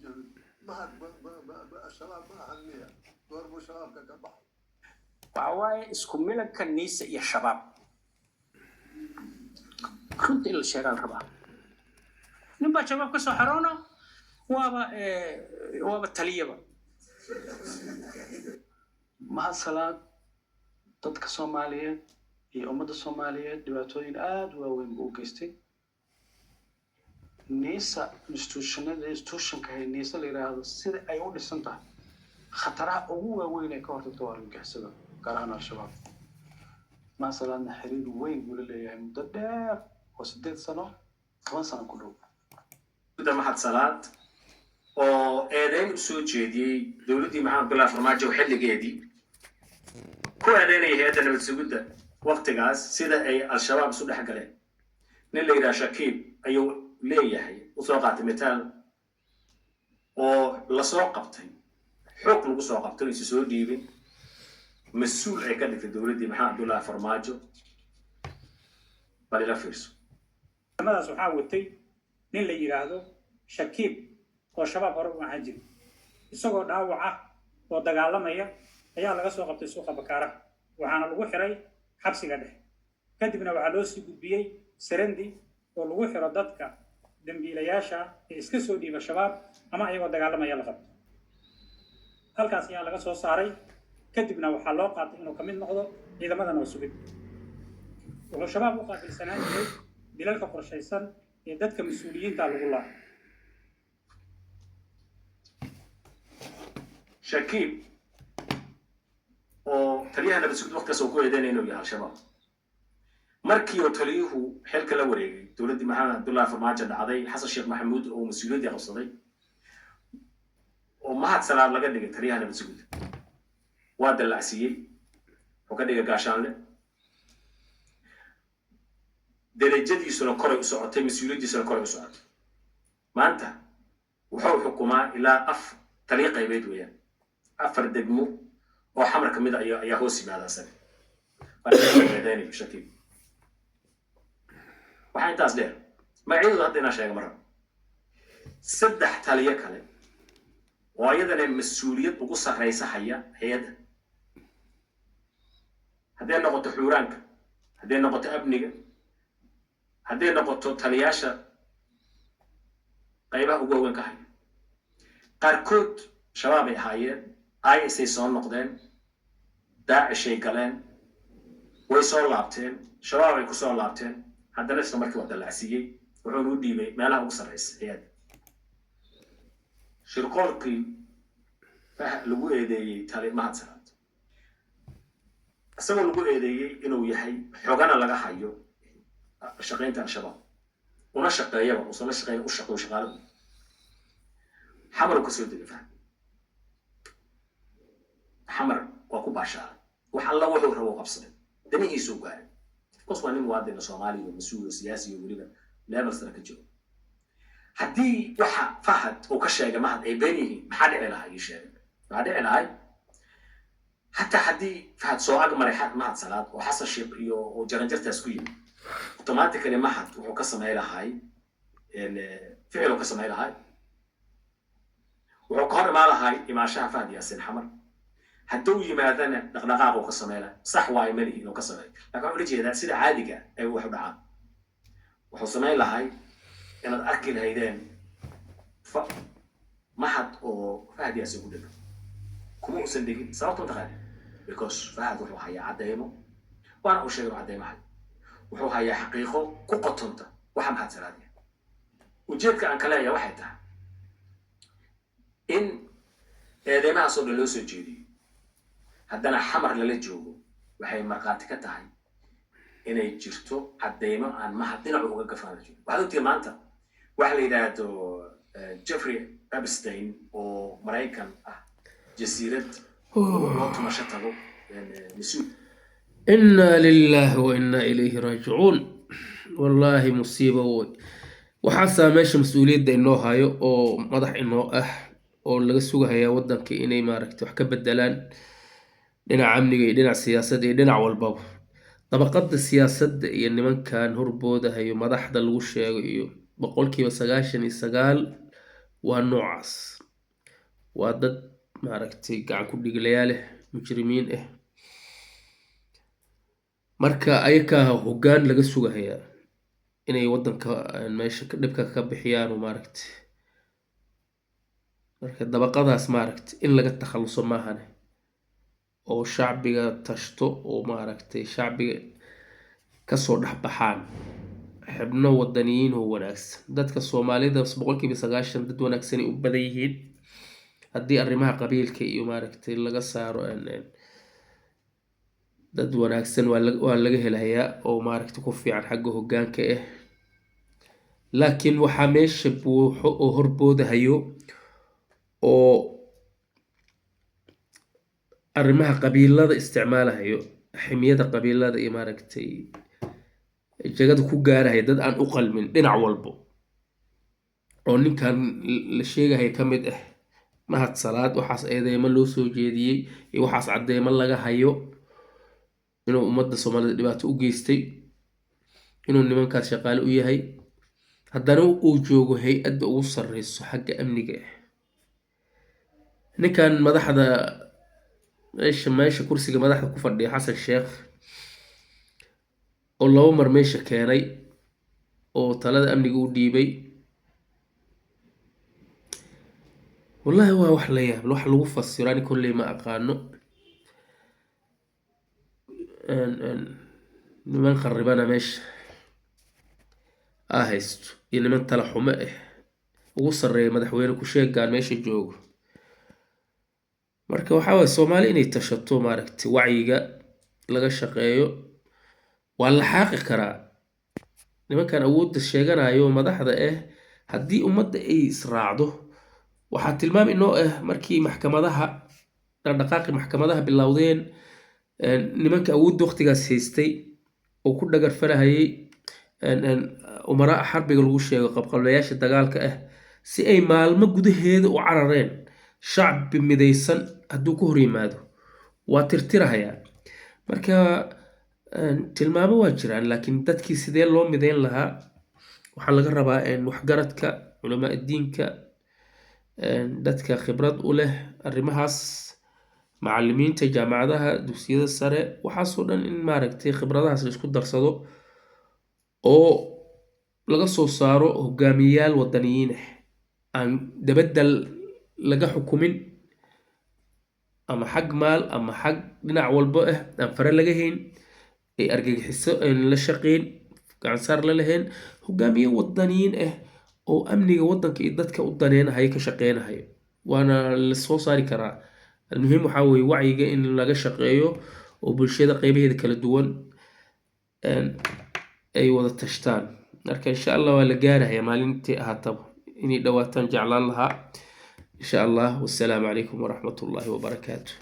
Jabin Mahad Shabaab ma ahan miya? Goormuu Shabaabka ka baxay? Waxa waaye isku milanka NISA iyo Shabaab. Runta in la sheegaa la rabaa. Nin baa Shabaab ka soo xaroona, waaba taliyaba. Mahad Salaad dadka Soomaaliyeed iyo ummadda Soomaaliyeed dhibaatooyin aada u waaweyn buu u geystay. NISA institutionada, institutionka hay NISA la yidhaahdo, sida ay u dhisan tahay, khataraha ugu waaweyn ee ka hortagto waa argagixisada, gaar ahaan Al-Shabaab. Mahad Salaadna xiriir weyn buu la leeyahay muddo dheer oo 8 sano, 10 sano ku dhow. Mahad Salaad oo eedeyn u soo jeediyey dowladdii Maxamed Abdullahi Farmaajo xilligeedii, ku eedeynaya hay-adda nabad sugidda waktigaas sida ay Al-Shabaab isu dhex galeen. Nin la yidhaha Shakiib ayuu leeyahay, usoo qaatay mitaal, oo lasoo qabtay, xoog lagu soo qabtay, oo isu soo dhiibin, mas-uul ay ka dhigtay dowladdii Maxamed Cabdullahi Farmaajo. Bal ila fiirso. Ciidamadaas waxaa watay nin la yidhaahdo Shakiib oo Shabaab hore u ahaan jiray. Isagoo dhaawac ah oo dagaalamaya ayaa laga soo qabtay suuqa Bakaaraha, waxaana lagu xiray xabsiga dhexe. Kadibna waxaa loo sii gudbiyey Serendi oo lagu xiro dadka dembiilayaasha ee iska soo dhiiba Shabaab ama ayagoo dagaalamaya la qabto. Halkaas ayaa laga soo saaray. Kadibna waxaa loo qaatay inuu ka mid noqdo ciidamada nabad sugid. Wuxuu Shabaab u qaabilsanaan jiray dilalka qorshaysan ee dadka mas-uuliyiinta lagu laayo. Shakiib oo taliyaha nabad sugid waqtigaas uu ku eedeynaya inuu yahay Al-Shabaab, markii uu taliyuhu xilka la wareegay, dowladdii Maxamed Cabdullahi Farmaajo dhacday, Xasan Sheekh Maxamuud oo mas-uuliyaddii qabsaday, oo Mahad Salaad laga dhigay taliyaha nabad sugidda, waa dallacsiiyey, wuxuu ka dhigay gaashaanle. Derajadiisuna koray u socotay, mas-uuliyaddiisuna koray u socotay. Maanta wuxuu xukumaa ilaa af taliya qaybeed weeyaan, afar degmo oo Xamar ka mid a ayaa hoos yimaada asaga. Eedeynayo Shakiib. Waxaa intaas dheer, magacyadooda hadda inaan sheega ma rabo, saddex taliyo kale oo ayadana mas-uuliyad ugu sarraysa haya hay-adda, hadday noqoto xuuraanka, hadday noqoto amniga, hadday noqoto taliyaasha qaybaha ugu waaweyn ka haya. Qaarkood Shabaab ay ahaayeen, IS ay soo noqdeen, Daacishay galeen, way soo laabteen, Shabaab ay ku soo laabteen, haddana isla markii waa dallacsiiyey, wuxuuna u dhiibay meelaha ugu sarraysa hay-adda. Shirqoolkii lagu eedeeyey tali Mahad Salaad, isagoo lagu eedeeyey inuu yahay xogana laga hayo shaqaynta Al-Shabaab, una shaqeeyaba uusan la shaqeyn, u shaqeeyo shaqaaladu, Xamar uu kasoo degay Fahad. Xamar waa ku baashaaray, wax alla wuxuu rabo qabsaday, danihiisuu gaaray. Of course waa nin muwaadina Soomaaliya oo mas-uul oo siyaasi oo weliba level sare ka jiro. Haddii waxa Fahad uu ka sheegay Mahad ay been yihiin, maxaa dhici lahaa? Ii sheegay maxaa dhici lahay? Hataa haddii Fahad soo ag maray Mahad Salaad oo Xasan Sheekh iyo oo jaranjartaas ku yimi, automatically Mahad wuxuu ka samay lahay ficiluu ka samay lahay, wuxuu ka hor imaan lahay imaanshaha Fahad Yaasin Xamar. Hadduu yimaadana dhaqdhaqaaq uu ka samey lahay. Sax waayo malihi inuu ka sameeyo, lakin waxaan ula jeedaa sida caadiga ay wax u dhacaan. Wuxuu samayn lahay inaad arki lahaydeen Mahad oo Fahad Yaasin ku dhego. Kuma uusan dhegin. Sababta mataqaani? Because Fahad wuxuu hayaa cadeymo, waana uu sheegay inuu cadeymo hayo. Wuxuu hayaa xaqiiqo ku qotonta waxa Mahad Salaad yahay. Ujeedka aan ka leeyahay waxay tahay in eedeymahaas oo dhan loo soo jeediyo, haddana Xamar lala joogo, waxay markhaati ka tahay inay jirto caddeymo aan Mahad dhinacu uga gafaan la joogo. Waxaad ogtihi maanta waxa la yidhaahdo Jeffrey Epstein oo Maraykan ah, jasiirad loo tumasho tago, mas-uul Inaa lilaahi wa inaa ilayhi raajicuun. Wallaahi musiibo wey. Waxaasaa meesha mas-uuliyadda inoo hayo oo madax inoo ah oo laga sugahayaa wadanka inay maaragtay wax ka bedelaan dhinaca amniga iyo dhinaca siyaasadda iyo dhinac walbaba. Dabaqada siyaasadda iyo nimankan horboodahayo madaxda lagu sheego iyo 99% Waa noocaas, waa dad maaragtay gacan ku dhiglayaa leh, mujrimiin ah. Marka ayakaa hoggaan laga sugahayaa inay waddanka meesha dhibka ka bixiyaan oo maaragtay. Marka dabaqadaas maaragtay in laga takhaluso maahane, oo shacbiga tashto oo maaragtay shacbiga kasoo dhex baxaan xibno wadaniyiin oo wanaagsan. Dadka Soomaalida 90% dad wanaagsanay u badan yihiin haddii arrimaha qabiilka iyo maaragtay laga saaro. Dad wanaagsan waa laga helayaa oo maaragtay ku fiican xagga hoggaanka ah, laakiin waxaa meesha buuxo oo horboodahayo oo arrimaha qabiilada isticmaalahayo, ximiyada qabiilada iyo maaragtay jagada ku gaarahaya, dad aan u qalmin dhinac walbo, oo ninkan la sheegahaya ka mid ah, Mahad Salaad. Waxaas eedeymo loo soo jeediyey iyo waxaas cadeymo laga hayo inuu ummadda Soomaalida dhibaato u geystay, inuu nimankaas shaqaale u yahay, haddana uu joogo hay-adda ugu sarreyso xagga amniga ah. Ninkan madaxda meesha kursiga madaxda ku fadhiya, Xasan Sheekh, oo laba mar meesha keenay oo talada amniga u dhiibay, wallahi waa wax la yaab, wax lagu fasiro ani kolley ma aqaano. Niman kharibana meesha aa haysto iyo niman tala xumo ah ugu sarreeya madaxweyne ku sheegaan meesha joogo. Marka waxaa waye Soomaali inay tashato, maaragtay wacyiga laga shaqeeyo, waa la xaaqi karaa nimankan awoodda sheeganayo madaxda ah haddii ummadda ay israacdo. Waxaa tilmaam inoo ah markii maxkamadaha dhaqdhaqaaqi maxkamadaha bilowdeen, nimanka awoodda waqtigaas haystay oo ku dhagar farahayay, umaraa xarbiga lagu sheego, qabqablayaasha dagaalka ah, si ay maalmo gudaheeda u carareen. Shacbi midaysan hadduu ku hor yimaado waa tirtirahayaa. Marka tilmaamo waa jiraan, laakiin dadkii sidee loo midayn lahaa? Waxaa laga rabaa waxgaradka, culamaa diinka, dadka khibrad u leh arrimahaas, macallimiinta jaamacadaha, dugsiyada sare, waxaasoo dhan in maaragtay khibradahaas la isku darsado oo laga soo saaro hogaamiyayaal wadaniyiin ah aan dabadal laga xukumin ama xag maal ama xag dhinac walbo ah aan fare laga hayn, ay argagixiso aan la shaqeyn, gacansaar la lahayn, hogaamiye wadaniyiin ah oo amniga waddanka iyo dadka u daneynahayo, ka shaqeynahayo, waana la soo saari karaa. Almuhiim waxaa weeye wacyiga in laga shaqeeyo oo bulshada qeybaheeda kala duwan ay wada tashtaan. Marka insha Allah waa la gaarahaya maalintii ahaataba, inay dhawaataan jeclaan lahaa insha Allah. Wassalaamu calaykum waraxmatullaahi wabarakaatu.